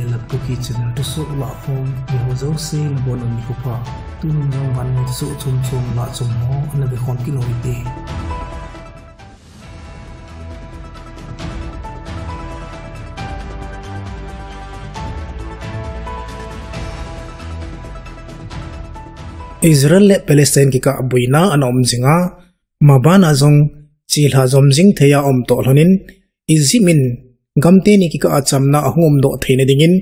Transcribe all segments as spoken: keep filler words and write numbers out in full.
Lat Kuki channel thusoh lahkhom, eiho jouse nabonun nikho pha. Tun jong vannoi thusoh chom chom lahchom ho ana vekhom kit u hite. Israel le Palestine kikah boina ana um jinga, mabana jong chelha jom jing thei a um toh lhonin, Egypt in gamteni kikah a chamna ahung umdoh theina dingin,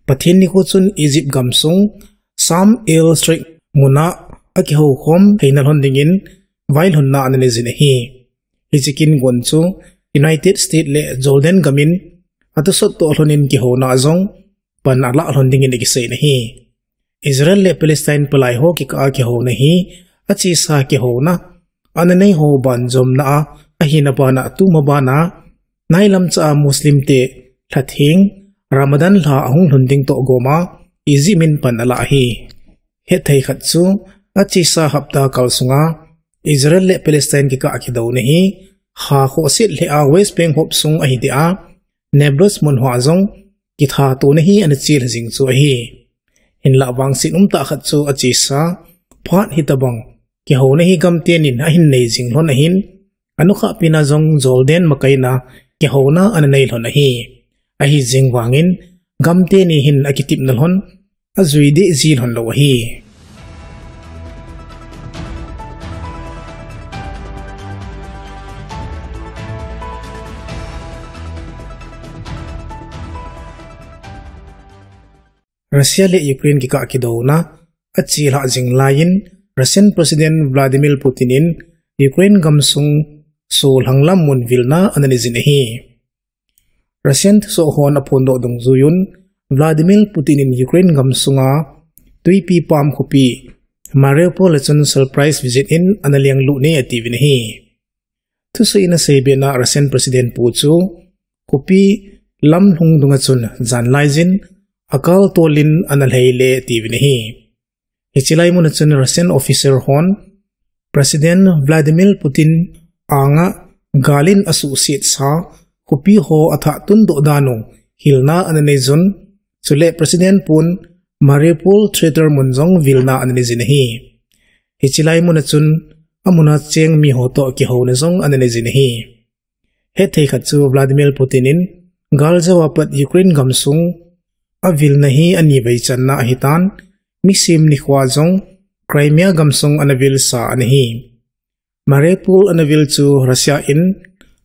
Pathen nikho chun Egypt gamsung Sharm el Sheikh muna akihoukhom theina lhon dingin vailhunna ana neijin ahi. Hiche kin gon chu United States le Jordan gamin athusot toh lhonin kihouna jong pan alah lhon dingin akiseiyin ahi. Israel le Palestine palai ho kikah a kihouna hi achesa kihouna ana neiho banjomna a ahina bana tuma bana nailam cha a Muslim te lhatheng Ramadan lha ahung lhun ding toh goma Egypt in pan alah ahi. Hethei khat chu achesa hapta kal sunga Israel le Palestine kikah kidouna hi ha khohset lheh a West Bank hop sung ahi tia Nablus mun hoa jong kithatona hi ana chelha jing chu ahi. Hinlah vangset umtah khat chu achesa phat hitobang kihouna hi gamtenin ahin nei jing lhon ahin, anukhah pena jong Jordan makaina kihouna ana nei lhon ahi. Ahi jeng vangin gamteni hin akitepna lhon ajui deh ji lhon lou ahi. Russia le Ukraine kikah kidouna achelhah jing laiyin, Russian President Vladimir Putin in Ukraine gamsung solhang lam mun vilna ana neijin ahi. Russian thusoh hon aphondoh dungjuiyun, Vladimir Putin in Ukraine gamsunga twipi pam khopi Mariupol a chun surprise visit in ana lenglut e atiuvin ahi. Thusoh in aseibena Russian President pu chu khopi lamlhung dunga chun janlaijin akal tolin ana lheile atiuvin ahi. Hiche lai muna chun Russian officer hon President Vladimir Putin anga galin asuhsetsa khopi ho athah tundoh dan u hilna ana neijun, chule President pun Mariupol theater mun jong vilna ana neijin ahi. Hiche lai muna chun amuna cheng miho toh kihouna jong ana neijin ahi. Hethei khat chu Vladimir Putin in galjou a pat Ukraine gamsung avilna hi anivei channa ahitan, misim nikhoa jong Crimea gamsung ana vilsa ana hi. Mariupol ana vil chu Russia in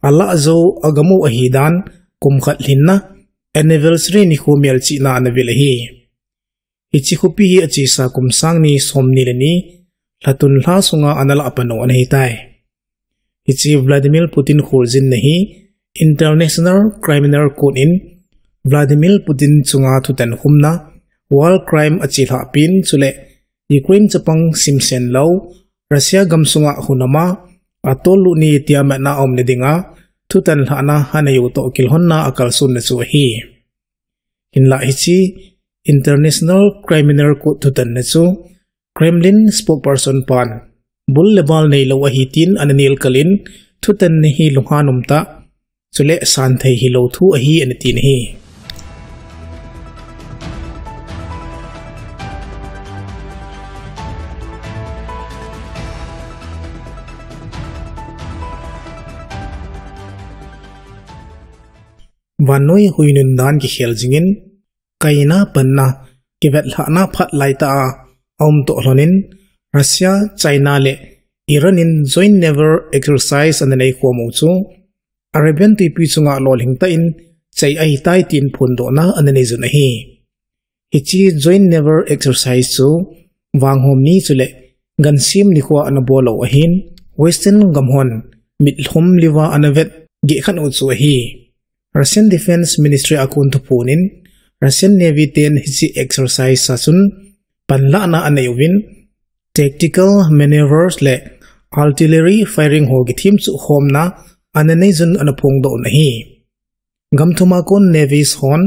alah jou agamu ahidan kum khat lhinna anniversary nikho melchihna ana vil ahi. Hiche khopi hi achesa kum sang ni somni le ni lhatun lha sunga ana lah panu ana hitai. Hiche Vladimir Putin kholjinna hi International Criminal Court in Vladimir Putin chunga thutan khumna war crime achelhah pen chule Ukraine chapang simsen lou Russia gamsunga hunama atollut ni tia matna aumna dinga thutan lhahna aneiyu toh kilhonna akalsonna chu ahi. Hinlah hiche International Criminal Court thutanna chu Kremlin spokesperson pan bul le bal neilou ahi tin ana nelkalin, thutanna hi lunghan umtah chule santhei hilou thu ahi ana tin ahi. Vannoi huinun dan kikhel jingin, kaina panna kivetlhahna phat laitah a aumtoh lhonin, Russia, China le Iran in joint naval exercise ana neikhom u chu Arabian twipi chunga lolhingtah in chai ahitai tin phondohna ana neijun ahi. Hiche joint naval exercise chu vanghom ni chule gansim nikhoa ana bol u ahin, Western gamhon mitlhum liuva ana vet gehkhen u chu ahi. Russian Defense Ministry a kon thuphon in, Russian Navy ten hiche exercise a chun panlahna anei uvin, tactical maneuvers le artillery firing ho kithemchuh khomna ana neijun ana phongdoh un ahi. Gamthuma kon navies hon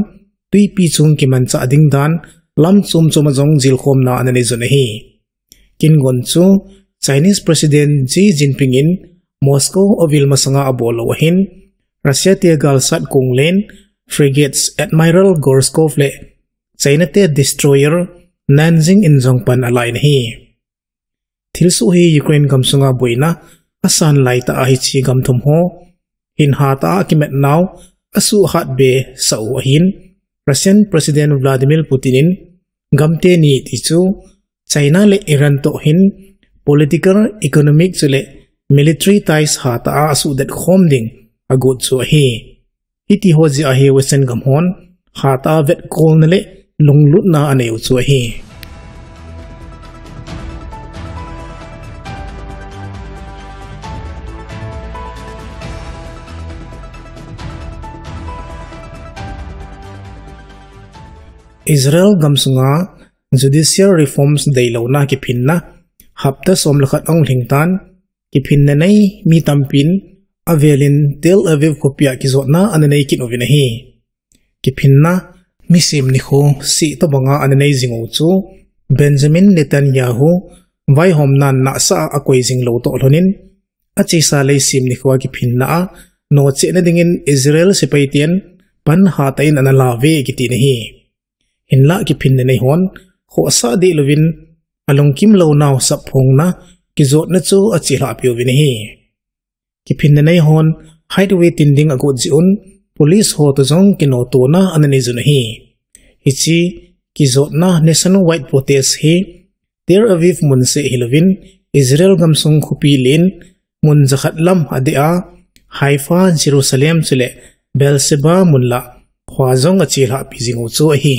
twipi chung kimanchah ding dan lam chom choma jong jilkhomna ana neijun ahi. Kin gon chu Chinese President Xi Jinping in Moscow avil masanga abol u ahin, Russia te galsat konglen frigates Admiral Gorshkov le China te destroyer Nanjing in jong pan alai in ahi. Thilsoh hi Ukraine gamsunga boina asan laitah a hiche gam thum ho hin hatah a akimat nau asuhhat be sah u ahin, Russian President Vladimir Putin in gam teni ti chu China le Iran toh hin political, economic chule military ties hatah a asuhdet khom ding agot chu ahi. Hiti ho jeh a hi Western gam hon hatah a vetkolna le lunglutna anei u chu ahi. Israel gamsunga judicial reforms deilouna kiphinna hapta som le khat ahung lhing tan, kiphinna nei mi tampin avelin Tel Aviv khopia kijotna ana nei kit uvin ahi. Kiphinna mi sem nikho seh tobanga ana nei jing u chu Benjamin Netanyahu vaihomnan nahsah a akoi jing lou toh lhonin, achesa lei sem nikho a kiphinna a nochehna dingin Israel sepai ten pan hatah in ana la uve kiti ahi. Hinlah kiphinna nei hon khohsah deh louvin alungkim lounau sapphongna kijotna chu achelhah peuvin ahi. Kiphinna nei hon highway tin ding agot jeh un police ho toh jong kinotona ana nei jun ahi. Hiche kijotna nationwide protest hi Tel Aviv mun seh hilouvin Israel gamsung khopi len mun jakhat lam adeh a Haifa, Jerusalem chule Beersheba mun lah khua jong achelhah pi jing u chu ahi.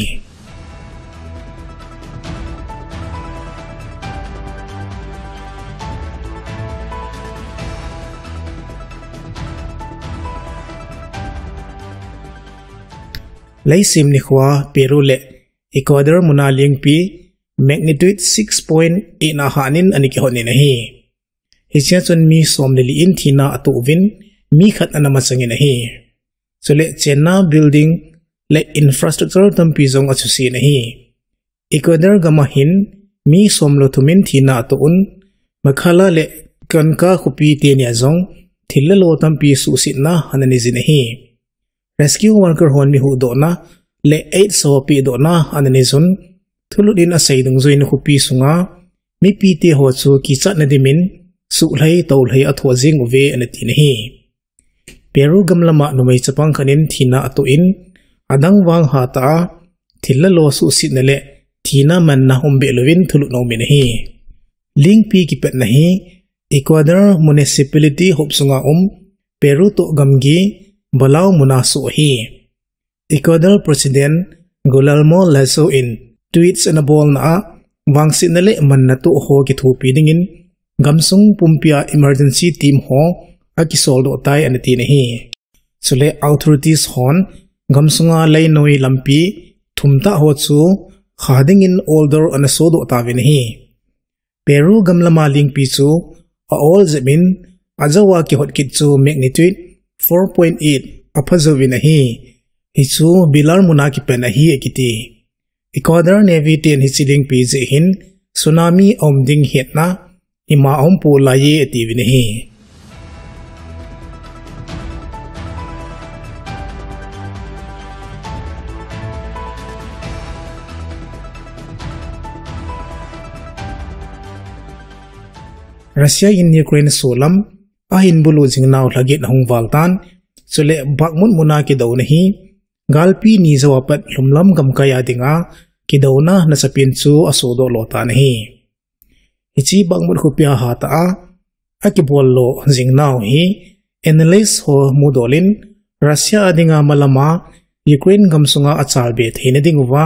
Lei sem nikho a Peru le Ecuador muna lingpi magnitude six point eight na hatnin ana kihotnin ahi. Hichea chun mi som le li in thina atoh uvin mi khat ana machangin ahi. Chule chenna building le infrastructure tampi jong asusen ahi. Ecuador gam a hin mi som le thum in thina atoh un, Machala le Cuenca khopi tenia jong thil le lo tampi suhsetna ana nei jin ahi. Rescue worker hon mi huhdohna le aid ho pehdohna ana nei jun, thulut in asei dungjuiyin khopi sunga mipite ho chu kichatna dimin suhlhai tohlhai athoh jing uve ana tin ahi. Peru gam lama numei chapang khat in thina atoh in, adang vang hatah a thil le lo suhsetna le thina manna um be louvin thulut aumin ahi. Lingpi kipatna hi Ecuador municipality hop sunga um Peru toh gamgi Balao muna soh ahi. Ecuador President Guillermo Lasso in tweets ana bolna a, vangsetna le manna toh ho kithopi dingin gamsung pumpia emergency team ho akisoldoh tai ana tin ahi. Chule authorities hon gamsunga leinoi lampi thum tah ho chu kha dingin order ana sodoh tauvin ahi. Peru gam lama lingpi chu a-ol jep in, ajou a kihot kit chu magnitude four point eight apha jouvin ahi. Hichu Pilar muna kipan ahi akiti. Ecuador Navy ten hiche lingpi jeh hin tsunami aum ding hetna ima aumpoi atiuvin ahi. Russia in Ukraine solam ahin bulu jing nau lha get ahung val tan, chule Bakhmut muna kidouna hi galpi ni jou apat lhumlam gamkai a dinga kidouna nasapen chu asodoh lo tan ahi. Hiche Bakhmut khopia hatah a akibol lo jing nau hi analyst ho mudol in Russia a dinga malama Ukraine gamsunga achalbe theina dinguva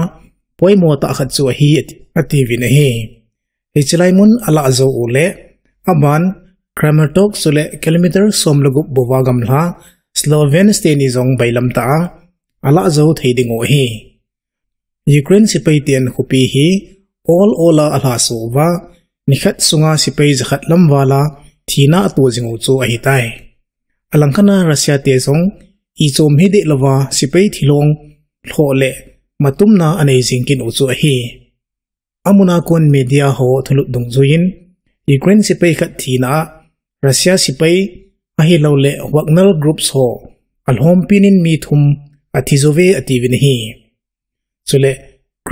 poimo tah khat chu ahi atiuvin ahi. Hiche lai mun alah jou uleh, aban Kramatorsk chule kilometer som le gup bouva gamla Slovenes teni jong bailam tah a alah jou thei dingu ahi. Ukraine sepai ten khopi hi ol ol a alhaso uva, nikhat sunga sepai jakhat lam vala thina ato jing u chu ahitai. Alangkhat a Russia te jong ichom hideh louva sepai thilong lhoh le matumna anei jing kit u chu ahi. Amuna kon media ho thulut dungjuiyin, Ukraine sepai khat thina a Russia sepai ahilouleh Wagner groups ho alhompin mi thum athi jouve atiuvin ahi. Chule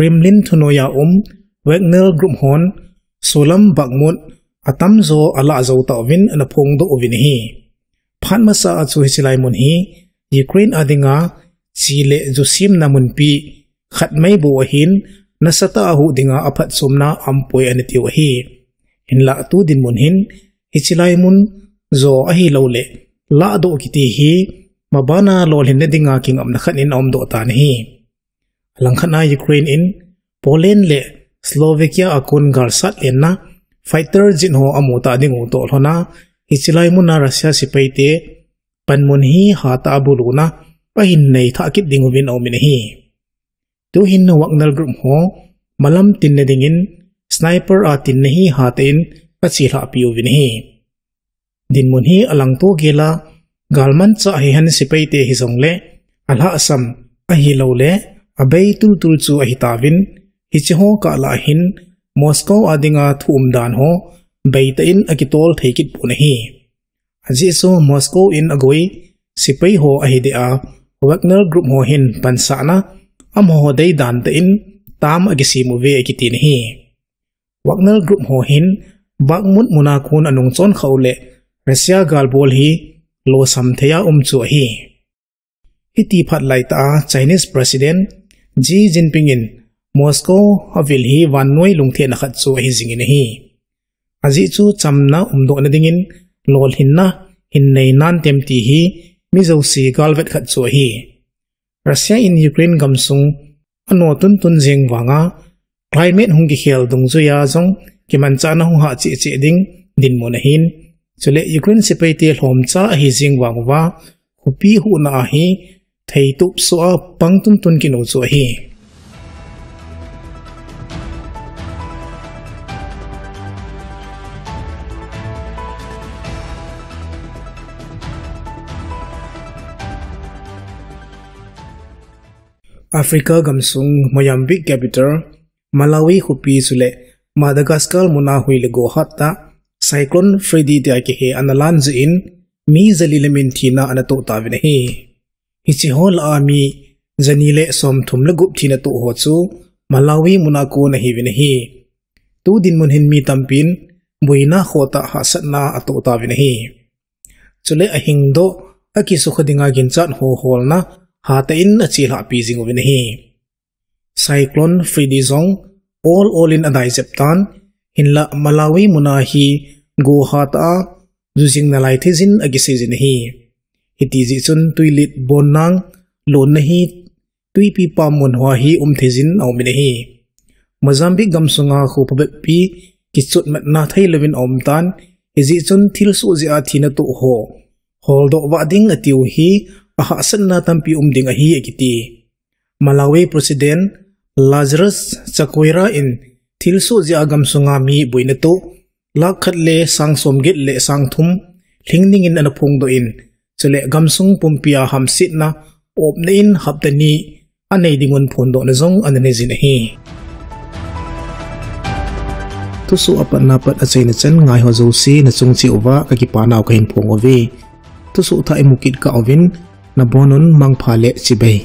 Kremlin thunoiya um Wagner Group hon solam Bakhmut atamjo alah jou tauvin ana phongdoh uvin ahi. Phat masa a chu hiche lai mun hi Ukraine a dinga chi le ju semna munpi khat mai bou ahin, nasatah a huhdoh dinga aphatchomna aumpoi ana tiu ahi. Hinlah tu dinmun hin hiche lai mun jo ahilouleh lahdoh kiti hi mabana lolhinna dinga kingapna khat in aumdoh tan ahi. Alangkhat a Ukraine in Poland le Slovakia a kon galsat lenna fighter jet ho amu ta ding u toh lhon a, hiche lai mun a Russia sepaite panmun hi hatah a buluna ahin nei thah kit ding uvin aumin ahi. Tuhin Wagner Group ho malam tinna dingin sniper a tinna hi hatah in achelhahpi uvin ahi. Dinmun hi alangto gel a, galmanchah hihen sepaite hijongle alhahsam ahilouleh abei tultul chu ahitauvin, hiche ho kah lah hin Moscow a dinga thu umdan ho beitah in akitol thei kit pon ahi. Ajeh chu Moscow in agoi sepai ho ahideh a, Wagner Group ho hin pansahna amaho deidan tah in term akisem uve akitin ahi. Wagner Group ho hin Bakhmut muna kon anung chonkhah uleh Russia galbol hi losam thei a um chu ahi. Hiti phat laitah a Chinese President Xi Jinping in Moscow avil hi vannoi lungthimna khat chu ahi jingin ahi. Ajeh chu chamna umdohna dingin lolhinna hin nei nantem ti hi mi jouse galvet khat chu ahi. Russia in Ukraine gamsung ano tuntun jeng vanga climate hung kikhel dungjuiya jong kimanchahna hung hah cheh cheh ding dinmun ahin, chule Ukraine sepaite lhomcha ahi jeng vang uva khopi huhna a hi theitop soh a pang tuntun kit u chu ahi. Africa gamsung Mozambique capital Marawi khopi chule Madagascar muna hui le go hat a Cyclone Freddy tia kihe ana lan jeh in mi jali le min thina ana toh tauvin ahi. Hiche ho lah a mi jani le somthum le gup thina toh ho chu Marawi muna kon ahiuvin ahi. Tu dinmun hin mi tampin boina khoh tah hahsatna atoh tauvin ahi. Chule ahingdoh, akisukha dinga ginchat ho holna hatah in achelhahpi jing uvin ahi. Cyclone Freddy jong ol ol in adai jep tan, hinlah Marawi muna hi go hatah a ju jing nalai thei jin akisei jin ahi. Hiti jeh chun tuilet bonnang lonna hi twipi pam mun hoa hi um thei jin aumin ahi. Mozambique gamsunga kho phabep pi kichotmatna thei louvin aum tan, hijeh chun thilsoh jeh a thina toh ho holdoh vah ding atiu hi ahahsatna tampi um ding ahi akiti. Marawi President Lazarus Chakwera in thilsoh jeh a gamsunga mi boina toh lakh khat le sang somget le sang thum lhing dingin ana phongdoh in, chule gamsung pumpia hamsetna opna in hapta ni anei dingun phondohna jong ana nei jin ahi. Thusoh apatna pat achaina chan ngaiho jouse nachung cheh uva kakipanau kahin phong uve. Thusoh thah imu kit kah uvin nabonun mangpha le chibai.